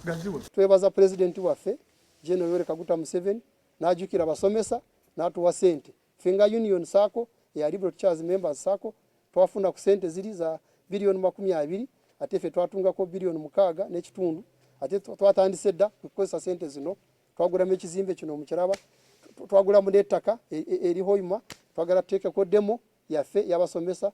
Gaziwe. Twebaza pulezidenti waffe General Yoweri Kaguta Museveni n'ajjukira abasomesa n'atuwa ssente. Ffe nga Union Sacco eya Liberal Teachers Members Sacco twafuna ku ssente ziri za biliyoni 20, ate ffe twatungako biliyoni 6.5. Ate twatandise dda kukozesa ssente zino. Twagulamu ekizimbe kino mukiraba, twagulamu n'ettaka eri Hoima. Twagala tuteekeko demo yaffe y'abasomesa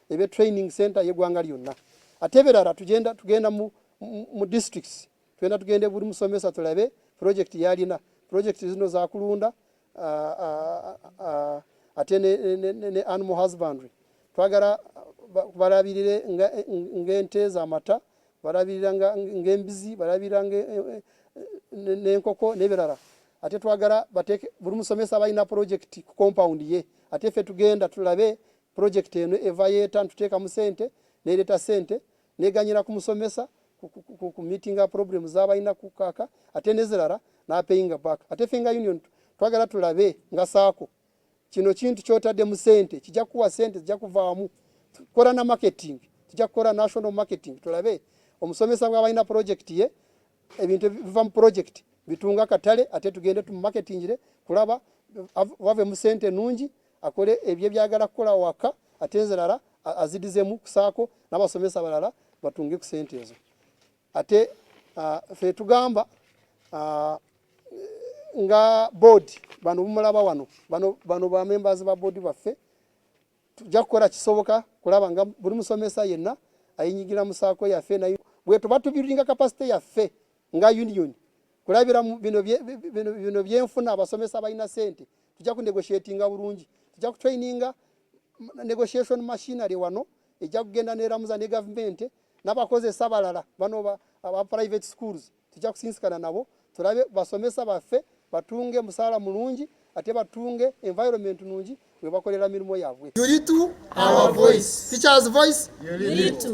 ebe training center y'eggwanga lyonna. Ate ebirala tugenda mu districts, tugenda tugende buli musomesa tulabe project yalina. Project zino zakulunda ate ne animal husbandry. Twagala balabirire ng'ente z'amata, balabirira ng'embizi, balabirira n'enkoko n'ebirala. Ate twagala bateeke buli musomesa balina project ku compound ye. Ate ffe tugenda tulabe project eno eva yeeta, ntuteekamu sente, nereeta sente, neganyira ku musomesa ku meetinga problem zabalina ku kaka, ate nezirala napayinga back. Ate ffe nga union twagala tulabe nga SACCO kino kintu kyotaddemu sente kijja kuwa sente, zijja kuvaamu. Tukola na marketing, tujja kukola national marketing, tulabe omusomesa bw'aba alina project ye, ebintu biva mu project bitunga katale, ate tugende tumumarketingire kulaba wave mu sente nungi, akole ebyo byagala kukola waka, ate enzirala azidizemu ku SACCO n'abasomesa abalala batunge ku sente ezo. Ate fe tugamba nga board, bano bumulaba wano, bano ba members ba board baffe, tujja kukola kisoboka kulaba nga buli musomesa yenna ayinyigira mu SACCO yaffe. Naye bwe tuba tubuildinga capacity yaffe nga union kulabira bino byenfuna, abasomesa balina sente, tujja ku negotiatinga bulungi, tujja ku traininga negotiation machinery wano ejja kugenda neramuza ne gavumenti n'abakozesa balala bano aba private schools. Tujja kusinsikana nabo tulabe basomesa baffe batunge musaala mulungi, ate batunge environment nungi we bakolera mirimu yaabwe. ULITU, our voice. Teachers voice. ULITU.